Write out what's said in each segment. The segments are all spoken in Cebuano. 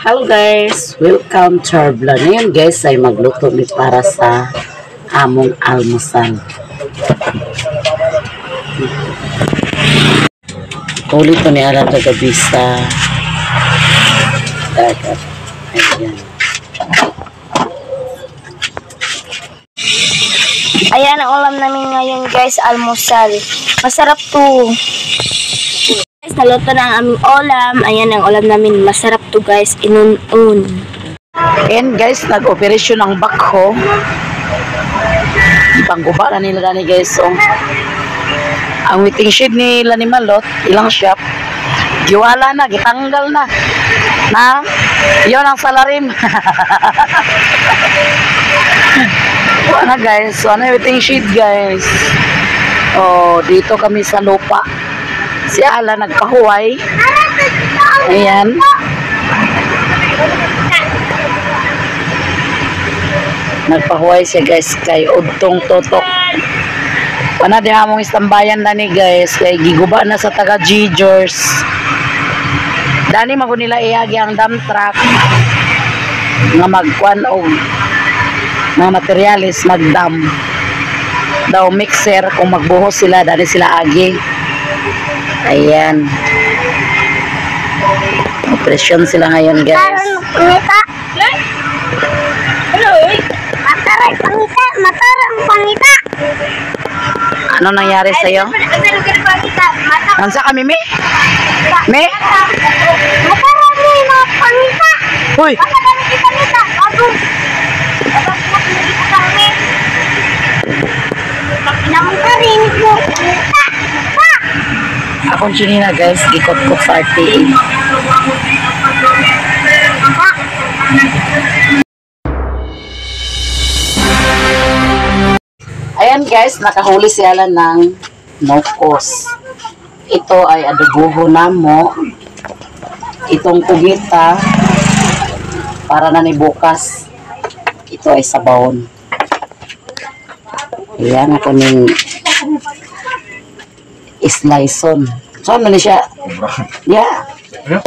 Hello guys! Welcome to our vlog. Ngayon guys ay magluto mi para sa among almusal. Ulit to ni Alan kagabi sa dagat. Ayan. Ayan ang ulam namin ngayon guys, almusal. Masarap to. Guys, naluto na ang aming ulam. Ayan ang ulam namin. Masarap to guys, inun-un. And guys, nag-operasyon ang bakho. Ipangguba na nila gani guys. So, ang waiting shed nila ni Malot, ilang shop, giwala na, gitanggal na. Na, yun ang salarim. Wala na guys, so ano yung waiting shed guys. Oh, dito kami sa lupa. Si Ala nagpahuway. Ayan. Nagpahuway siya guys kay udtong totok. Pana di among istambayan na ni guys kay giguba na sa taga Gijors. Dani man nila iagi ang dump truck nga magkuan og mga materyales magdam daw mixer kung magbuhos sila dani sila agi. Ayan. Operasyon sila ngayon guys. Pangita. Mataray pangita, matarang pangita. Ano nangyari sa iyo? Nansa kami mi? Mi? Matarang mi mga pangita. Uy. Akong chinina guys, gikot-kot sa RTA. Ayan guys, nakahuli si Alan ng nokos. Ito ay adoboho namo. Itong kugita para na ni bukas. Ito ay sabon. Ayan ako ning sliceon. So ano ni siya? Yeah. Okay.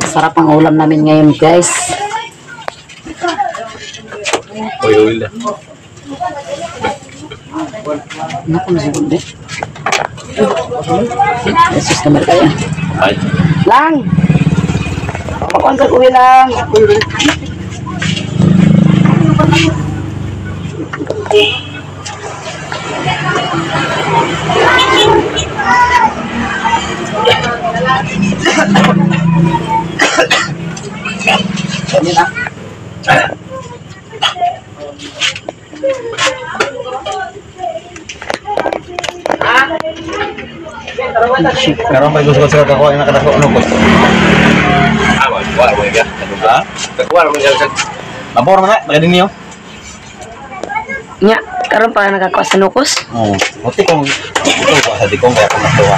Sarap ang ulam namin ngayon guys. Oy, oy. Naku, nasigod eh. Jesus naman kayo. Lang! Pakuan sa kuwi lang! Ano na? Karon pag gusto sa kako ay nakadako ano ko. Ah, wala mo ya. Ha? Wala mo ya. Mabor man na, magadin niyo. Nya, karon pa nakakuha sa nukos? Oo. Buti kung ito ko sa dikong kaya kung natuwa.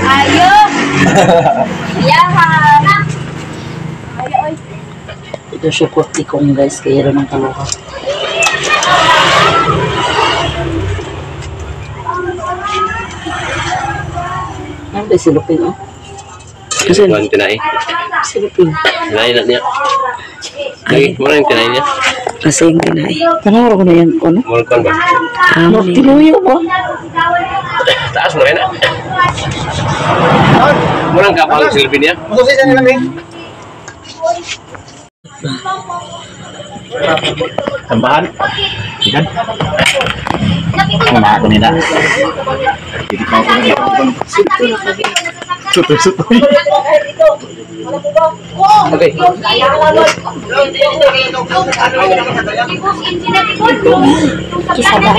Ayo. Yaha. Ayo oy. Ito siya puti kong guys, kaya rin ang kaloka. Ano ba silupin oh? Kasi Kuan tinai. Silupin. Tinai na niya. Ay, mura yung tinai niya. Kasi yung tinai. Tanong ko na yan ko no? Mura kuan ba? Ah, tinuyo ko. Taas mo rin na. Mura ang kapal silupin niya. Tambahan. Ikan. Mga ako nila. Sutoy-sutoy. Okay. Kisa ba?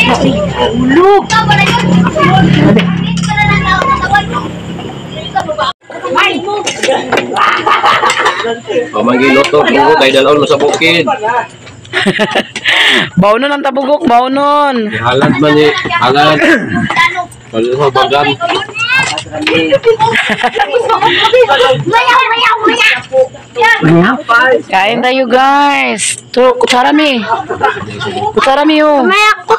Ulog. Pamagiloto ko kay dalon mo sa bukid. Baunon ang tabugok, baunon. Halad man ni, halad. Wala sa bagan. Maya, maya, maya. Kain tayo, guys. To, kutsara mi. Kutsara mi oh. Kamay ako.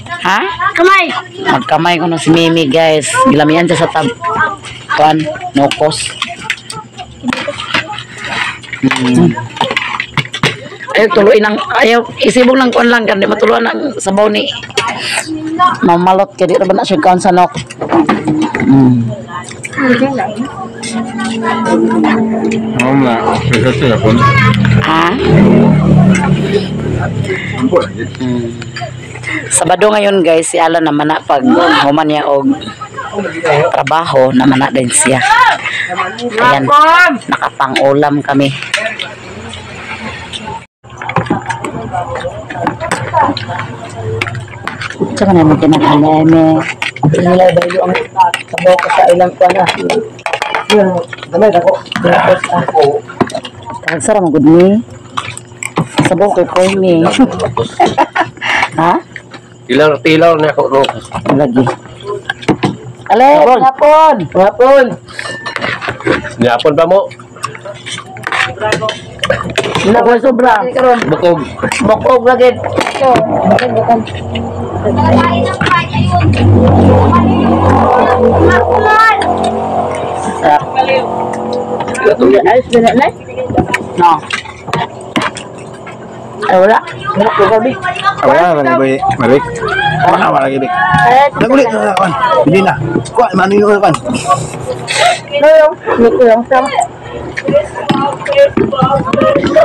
Ha? Kamay. Magkamay ko na si Mimi, guys. Gilamian siya sa tab. Kuan, nokos. Ayaw, tuloy ng, ayaw, isibong lang kuan lang, kandi matuluan ang sabaw ni. Mamalot, kaya di na ba na siya kuan sa nok. Oo na, sa telefon. Ha? Sabado ngayon, guys, si Alan naman na pag human niya og trabaho naman na din siya. Ayan, nakapang-ulam kami. Tsaka naman kinakain. Nila bayo ang sabaw ko sa ilang kuan ah. Yun, gamay ako. Ako. Kagsara mo gud ni. Sabaw kay Koy. Ha? Tilaw-tilaw na ako no. Lagi. Ale, hapon. Hapon. Niapon pa mo. Nakoy sobra. Bukog. Bukog lagi. Sarap. Ayos din na. No. Ay, wala. Wala ko gabi. Wala na ba Marik? Wala wala gid. Nagulit na kan. Hindi na. Kuan mano yung kan. No, yung ko yung sam.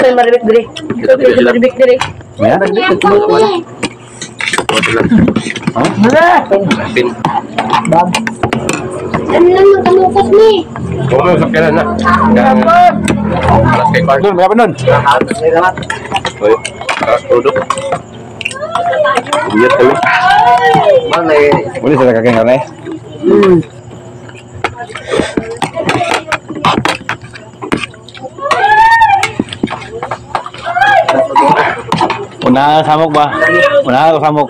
Kay maribik diri. Kay maribik diri. Ya. Wala. Bab. Ano lang magkamukot ni? Kung sa kailan na. Alas kay Park. Nun, berapa nun? Oy, alas produk. Lihat kami. Mana? Boleh saya kakek kan eh? Una samok ba? Una ako samok.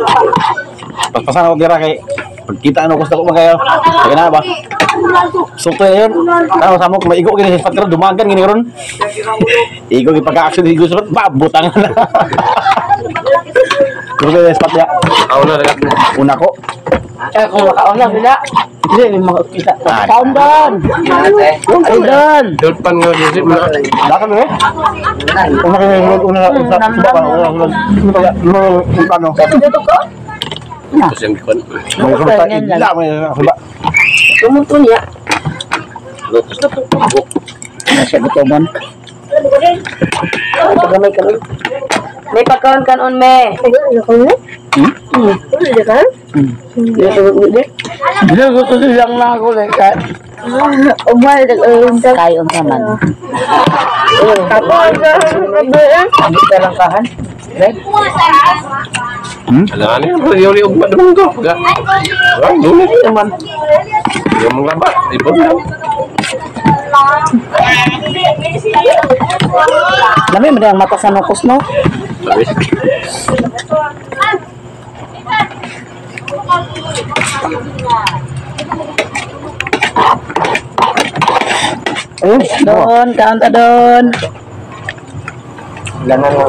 Paspasan ako dira kay pagkita ano gusto ko man kayo. Kaya na ba? Sukto na yun. Ano samok maigo gini sa spot karon dumagan gini karon. Igo gi pagka-action igo sa spot ba butangan na. Gusto na spot ya. Una ko. Eh kung makaon na sila. Hindi makakita. Kaon don. Ay don. Dulpan nga di mo. Dakan mo eh. Una kay una una sa una una una ano. May kumta ila may suba. Tumuto niya. Ano siya gutomon? Gamay karon. May pagkaon kanon me. Hmm? Hindi gusto silang na ako eh. Kayon sa man. Hindi ka lang kahan. Ala ni yuri ug madung ko. Ga. Ay, lunes naman. Yung mga ba, ibon lang. Lami mo ang mata sa nukos, no? Sabi. Ayun, doon, kaon ta doon. Langan mo.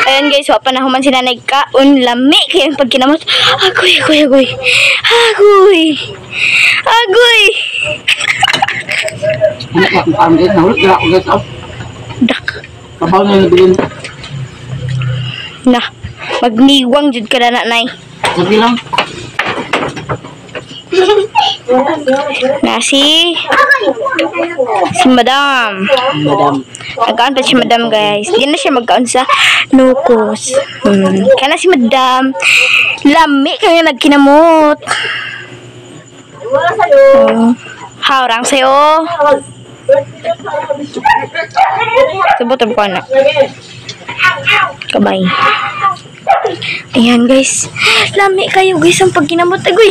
Ayan guys, wa pa na human sila nagkaon. Lami kaya ang pagkinamot. Agoy, agoy, agoy. Agoy. Agoy. Dak. Na, magniwang jud ka na nay. Sabi lang. Na si Madam. Madam. Nagkaon pa si Madam guys. Di na siya magkaon sa nukos. Kaya na si Madam. Lami kaya nagkinamot. Oh. Haurang sa'yo. Sabot ko na. Kabay. Ayan guys. Lami kayo guys ang pagkinamot. Agoy.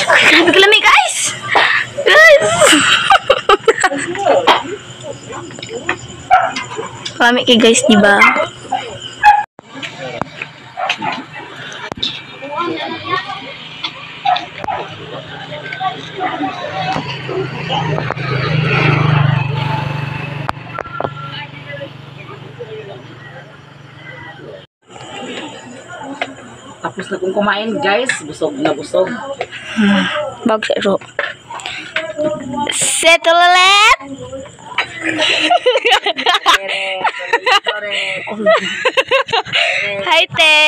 Grabe ka lami guys. Guys. Kami kay guys, di ba? Tapos na kong kumain guys, busog na busog. Bag sa ro. Settle ulit! Hi, te!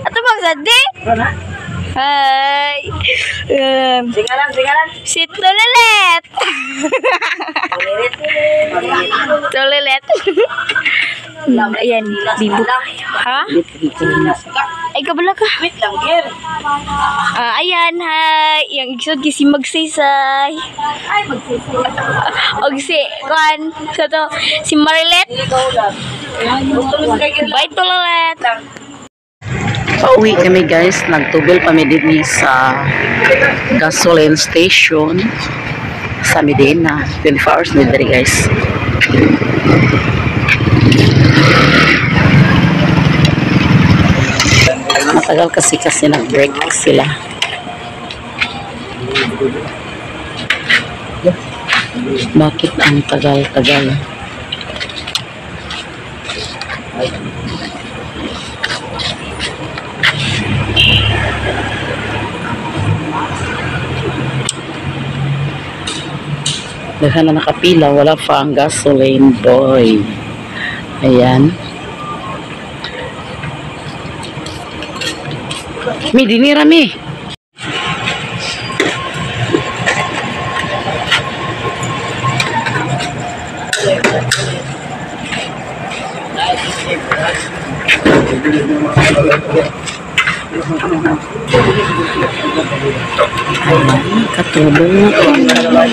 Ato bang sadi? Hi! Singalan, singalan. Si Tulilet! Tulilet. Ayan, bibo. Ha? Ay, kabala ka. Wait lang, Ger. Ah, ayan, hi. Yang igsood si magsaysay. Ay, magsaysay. Og si kuan sa to si Marilet. Bye Tulilet. Pauwi kami guys, nagtubil pa mi dinhi sa gasoline station sa Medina. 24 hours na diri guys. Matagal kasi kasi nag-break sila. Bakit ang tagal-tagal? Daghan na nakapila, wala pa ang gasoline boy. Ayan. Mi, dinira mi. Ayan, katulong na kami.